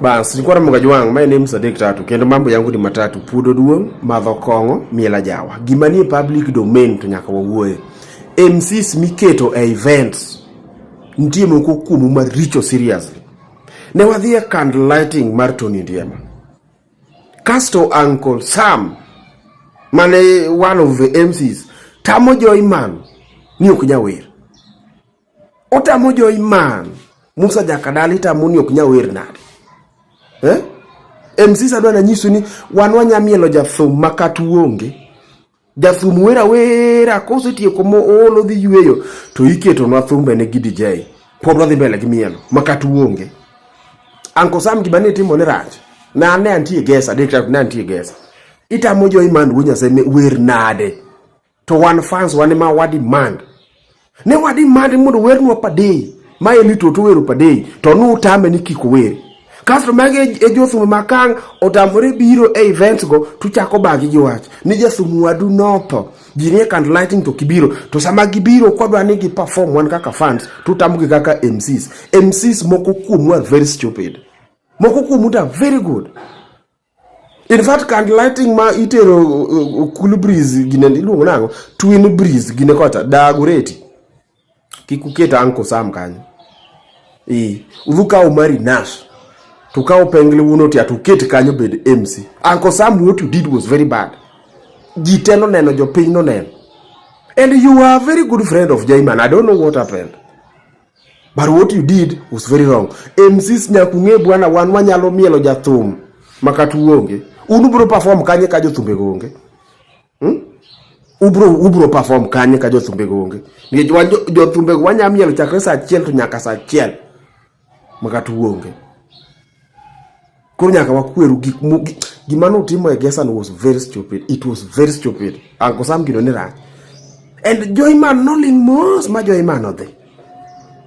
Bas, nilikuwa na Mugajwang', my name is Adek Tatu, kendo mambo yangu ni matatu: puodo duong', madho kong'o, miel ajawa. Gima nie public domain to nyaka wawuoye. MCs miketo e events nitie moko kuomu maricho seriously. Ne wadhi e candle lighting mar Tony Ndiema. Kasto Uncle Sam mane one of the MCs tamo Joyman ni ok nyawer. Otamo Joyman Musa Jakadali tamo ni ok nyawer nade. Eh? MCs adwa nanyisu ni wan wanyamielo jathum ma kata uonge. Jathum wer awera kosetieko mool odhi yweyo to iketonwa thumbene gi DJ. Pod wadhi mbele gi mielo ma kata uonge. Uncle Sam gima ne itimo ne rach. Na ne antie gesa, adek tatu ne antie gesa. Itamo Joyman wuo Nyasaye wer nade. To wan fans wan ema wa demand. Ne wa demand mondo wernwa padei. Ma Eli Toto wero padei to nutame ni kik ower. Kasto magi e jothum ma kang' otamore biro e events go tuchako bagi gi wach ni jathum wadu notho. Ji nie candle lighting to kibiro to sama gibiro kwadwa ni gi perform wan kaka fans tutamogi kaka MCs. MCs moko kuomu are very stupid. Moko kuomu to are very good. In fact, candle lighting ma itero Cool Breeze gine iluongo nang'o? Twin Breeze gine kocha Dagoretti. Kik uket Uncle Sam kanyo. Eh, udhi kawo Mari Nash. To kawo Pengle wuon Otia to uket kanyo bed MC. Uncle Sam, what you did was very bad. Ji te noneno, jopiny noneno. And you are a very good friend of Jayman. I don't know what happened. But what you did was very wrong. MCs nyaka ung'e bwana wan wanyalo mielo jathum ma kata uonge. Un ubro perform kanye ka jothumbe go onge? Hmm? Ubro perform kanye ka jothumbe go onge? Nikech wan jothumbe go wanya mielo chakre saa achiel to nyaka saa achiel ma kata uonge. Koro nyaka wakweru gik gima nutimo e Gesa was very stupid. It was very stupid. Uncle Sam gino ne rach. And Joyman noling mos ma Joyman odhi.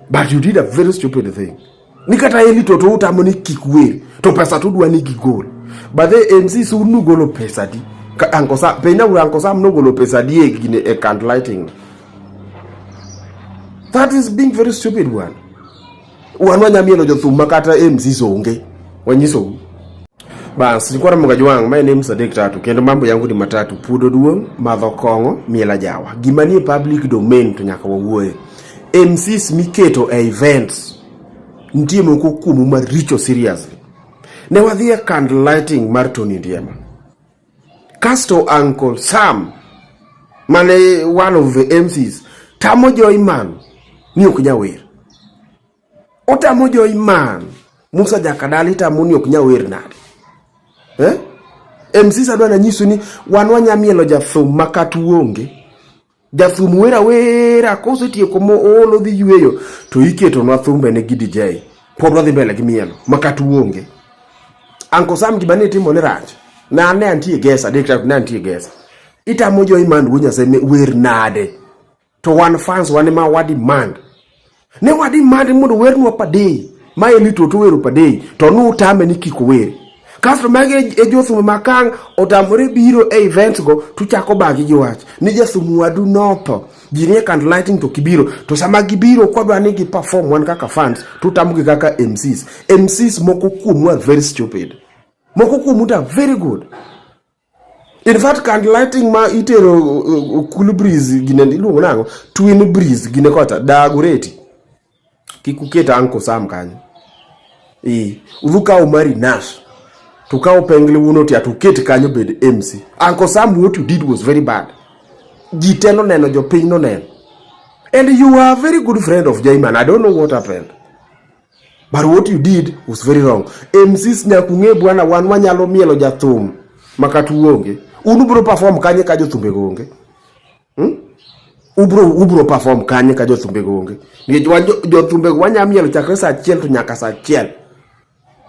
But you did a very stupid thing. Ni kata Eli Toto utamo ni kik wer to pesa to udwa ni gigol. But the MC su nugolo pesa di. Ka Uncle Sam, penja uru Uncle Sam nogolo pesa di e gine e candle lighting. That is being very stupid one. Wan wanyamielo jothum ma kata MCs onge. Wanyisou. Bas, nilikuwa na Mugajwang', my name is Adek Tatu, kendo mambo yangu ni matatu: puodo duong', madho kong'o, miel ajawa. Gima nie public domain to nyaka wawuoye. MCs miketo e events nitie moko kuomu maricho seriously. Ne wadhi e candle lighting mar Tony Ndiema. Kasto Uncle Sam mane one of the MCs tamo Joyman ni ok nyawer. Otamo Joyman Musa Jakadali tamo ni ok nyawer nade. Eh? MCs adwa nanyisu ni wan wanyamielo jathum ma kata uonge. Jathum wer awera kosetieko mool odhi yweyo to iketonwa thumbene gi DJ. Pod wadhi mbele gi mielo ma kata uonge. Uncle Sam gima ne itimo ne rach. Na ne antie gesa, adek tatu ne antie gesa. Itamo Joyman wuo Nyasaye wer nade. To wan fans wan ema wa demand. Ne wa demand mondo wernwa padei. Ma Eli Toto wero padei to nutame ni kik ower. Kasto magi e jothum ma kang' otamore biro e events go tuchako bagi gi wach ni jathum wadu notho. Ji nie candle lighting to kibiro to sama gibiro kwadwa ni gi perform wan kaka fans tutamogi kaka MCs. MCs moko kuomu are very stupid. Moko kuomu to are very good. In fact, candle lighting ma itero Cool Breeze gine iluongo nang'o? Twin Breeze gine kocha Dagoretti. Kik uket Uncle Sam kanyo. Eh, udhi kawo Mari Nash. To kawo Pengle wuon Otia to uket kanyo bed MC. Uncle Sam, what you did was very bad. Ji te noneno, jopiny noneno. And you are a very good friend of Jayman. I don't know what happened. But what you did was very wrong. MCs nyaka ung'e bwana wan wanyalo mielo jathum ma kata uonge. Un ubro perform kanye ka jothumbe go onge? Hmm? Ubro perform kanye ka jothumbe go onge? Nikech wan jothumbe go wanya mielo chakre saa achiel to nyaka saa achiel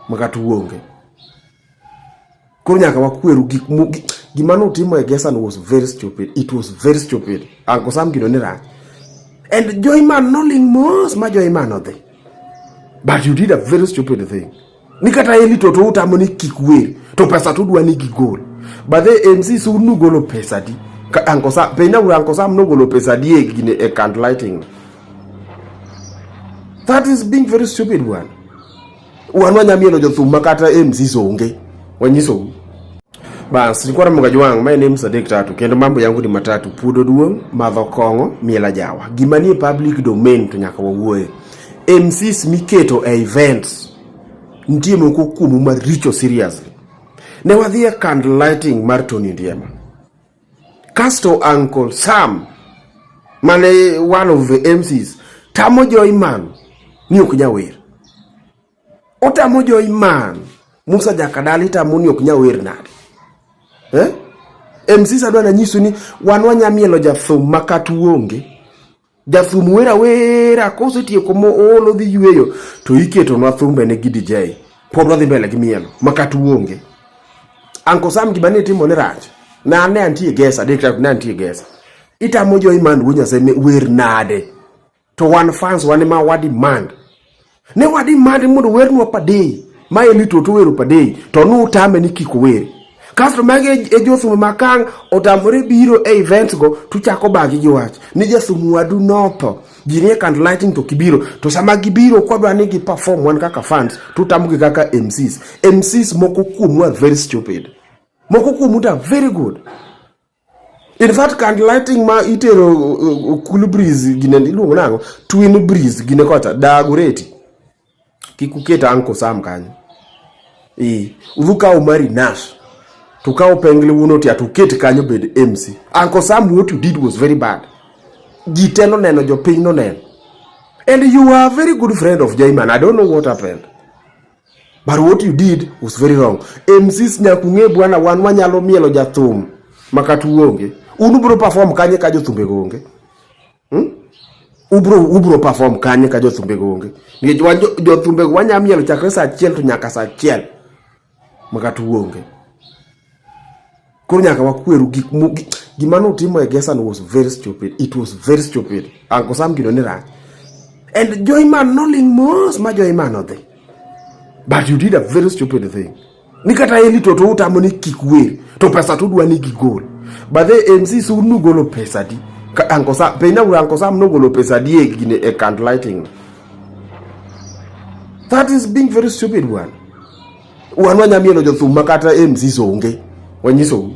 ma kata uonge. Koro nyaka wakweru gik gima nutimo e Gesa was very stupid. It was very stupid. Uncle Sam gino ne rach. And Joyman noling mos ma Joyman odhi. But you did a very stupid thing. Ni kata Eli Toto utamo ni kik wer to pesa to udwa ni gigol. But the MCs nugolo pesa di. Ka Uncle Sam, penja uru Uncle Sam nogolo pesa di e gine e candle lighting. That is being very stupid one. Wan wanyamielo jothum ma kata MCs onge. Wanyisou. Bas, nikwara Munga Jwang', ma en MC adek tatu, kendo mambo yangu ni matatu. Puodo duong', madho kong'o, miel ajawa. Gima nie public domain to nyaka wawuoye. MCs miketo e events, nitie moko kuomu maricho seriously. Ne wadhi e candle lighting mar Tony Ndiema. Kasto Uncle Sam mane one of the MCs tamo Joyman ni ok nyawer. Otamo Joyman Musa Jakadali tamo ni ok nyawer nade. Eh? MCs adwa nanyisu ni wan wanyamielo jathum ma kata uonge. Jathum wer awera kosetieko mool odhi yueyo to iketonwa thumbene gi DJ. Pod wadhi mbele gi mielo ma kata uonge. Uncle Sam gima ne itimo ne rach. Na ne antie gesa, adek tatu ne antie gesa. Itamo Joyman wuo Nyasaye wer nade? To wan fans wan ema wa demand. Ne wa demand mondo wernwa padei. Ma Eli Toto wero padei to nutame ni kik ower. Kasto magi e jothum ma kang' otamore biro e events go tuchako bagi gi wach ni jathum wadu notho. Ji nie candle lighting to kibiro to sama gibiro kwadwa ni gi perform wan kaka fans tutamogi kaka MCs. MCs moko kuomu are very stupid. Moko kuomu to are very good. In fact, candle lighting ma itero Cool Breeze gine iluongo nang'o? Twin Breeze gine kocha Dagoretti. Kik uket Uncle Sam kanyo. Eh, udhi ukaw Mari Nash. To ukaw Pengle wuon Otia to uket kanyo bed MC. Uncle Sam what you did was very bad. Ji te noneno, jopiny noneno. And you are a very good friend of Jayman. I don't know what happened. But what you did was very wrong. MCs nyaka ung'e bwana wan wanyalo mielo jathum ma kata uonge. Un ubro perform kanye ka jothumbe go onge? Hmm? Ubro ubro perform kanye ka jothumbe go onge? Nikech wan jothumbe go wanyalo mielo chakre saa achiel to nyaka saa achiel ma kata uonge. Koro nyaka wakweru gik gima nutimo e Gesa was very stupid. It was very stupid. Uncle Sam gino ni rach. And Joyman noling mos ma Joyman odhi. But you did a very stupid thing. Ni kata Eli Toto utamo ni kik wer to pesa to udwa ni gigol. But the MC su nugolo pesa di. Ka Uncle Sam, penja uru Uncle Sam nogolo pesa di e gine e candle lighting. That is being very stupid one. Wan wanyamielo jothum ma kata MCs onge. Wanyisou.